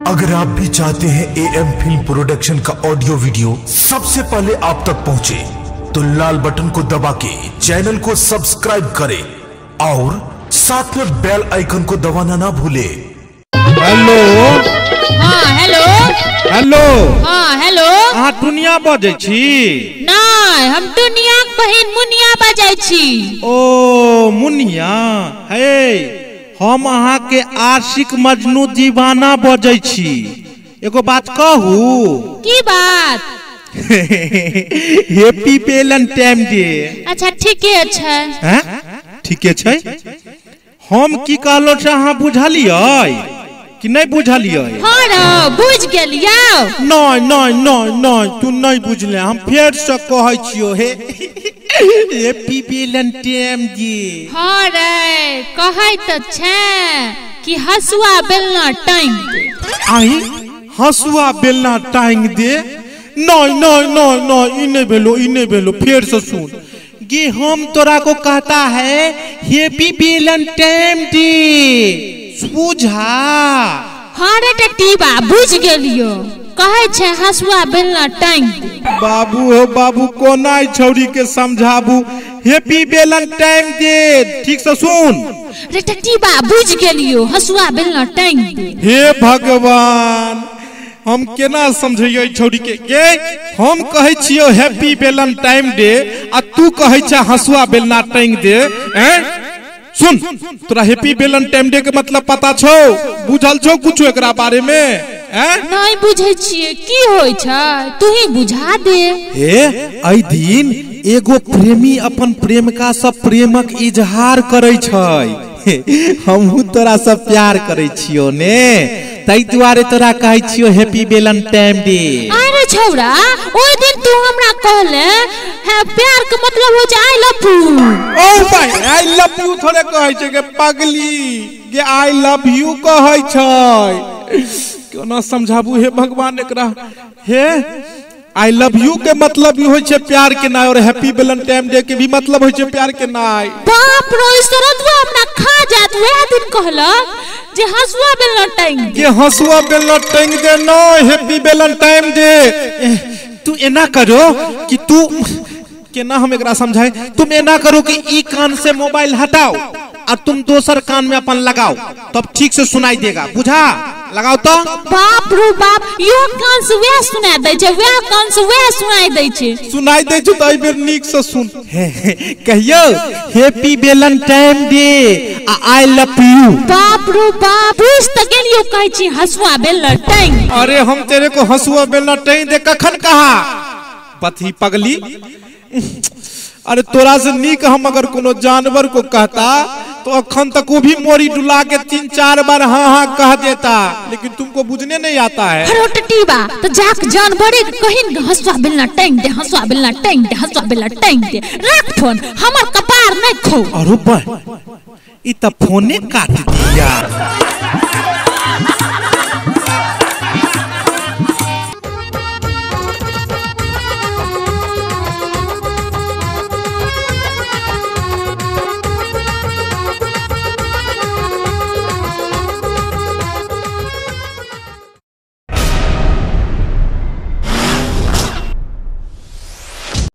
अगर आप भी चाहते हैं एएम फिल्म प्रोडक्शन का ऑडियो वीडियो सबसे पहले आप तक पहुंचे, तो लाल बटन को दबा के चैनल को सब्सक्राइब करें और साथ में बेल आइकन को दबाना ना भूले। हेलो। हाँ हेलो। हेलो। हाँ हेलो। अहाँ दुनिया बजै छी? नहीं, हम दुनिया के बहिन मुनिया बजै छी। ओ मुनिया, हे हम अहाँ के आशिक मजनू दीवाना बजै छी। एगो बात कहू? की बात? Happy Valentine day. अच्छा ठीके छै। हैं? ठीके छै। हम की कहलो से अहाँ बुझलियै कि नहीं बुझलियै? हाँ रो बुझ गेलियै। नहीं नहीं नहीं नहीं, तू नहीं बुझले, हम फेर से कहै छियो। हे हैप्पी वेलेंटाइन डे। हाँ रे कहै त छै कि हसुआ बेलना टांग दे। आई हसुआ बेलना टांग दे? नहीं नहीं नहीं नहीं, ई नहीं भेलो, ई नहीं भेलो, फेर से सुन। ये हम तोरा को कहता है हैप्पी वेलेंटाइन डे, बुझा? हाँ रे टटीबा बुझ गेलियो, कहै छै हसुआ बेलना टांग दे। बाबू हो बाबू, कोना छौरी के समझाबू? हैप्पी वेलेंटाइन डे, ठीक से सुन। रे टटीबा बुझ गेलियो, हसुआ बेलना टांग दे। हे भगवान, हम केना समझैयै छौरी के? के हम कहै छियो हैप्पी वेलेंटाइन डे आ तू कहै छ हसुआ बेलना टांग दे। हैं सुन, तोरा हैप्पी वेलेंटाइन डे के मतलब पता छौ? बुझल छौ कुछ एकरा बारे में? हैं? नहीं बुझै छियै, की होय छै तू ही बुझा दे। हे एहि दिन एगो प्रेमी अपन प्रेमिका से प्रेमक इजहार करै छै। हमहू तोरा से प्यार करै छियो ने, तै दुआरे तोरा कहै छियो हैप्पी वेलेंटाइन डे। अरे छौरा, ओइ दिन तू हमरा कहले है प्यार के मतलब हो छै I love you. ओ भाई I love you थोड़े कहै छै के पगली, के I love you कहै छै। केना समझाबू हे भगवान एकरा? हे I love you के मतलब ई होय छै प्यार के नाय, और हैप्पी वेलेंटाइन डे के भी मतलब होय छै प्यार के नाय। बाप रे, सरदुआ हमरा खा जात। वएह दिन कहलक जे हसुआ बेलना टांग दे। के हसुआ बेलना टांग दे? न, हैप्पी वेलेंटाइन डे। तू एना करो कि तू केना हम एकरा समझाए? तुम एना करो कि ई कान से मोबाइल हटाओ और तुम दोसर कान में अपन लगाओ, तब ठीक से सुनाई देगा। बुझा? लगाओ तो। बाप रे बाप, यो कान से वह सुनाई दै छै, वह कान से वह सुनाई दै छै। सुनाई दै छै त एहि बेर नीक से सुन। कहियो हैप्पी वेलेंटाइन डे आ I love you. बाप रे बाप, बुझ त गेलियो, कहै छी हसुआ बेलना टांग। अरे हम तेरे को हसुआ बेलना टांग दे कखन कहा? पथी पगली। अरे तोरा से नीक हम अगर कोनो जानवर को कहता तो अखन तक वो भी मोरी डुला के 3-4 बार हाँ हाँ कह देता, लेकिन तुमको बुझने नहीं आता है। अरे टटीबा तो जाक जानवरे कहिन हसुआ बेलना टांग दे, हसुआ बेलना टांग दे, हसुआ बेलना टांग दे। रख फोन, हमर कपार नहीं खो। अरे बा, ई त फोने काट दिया।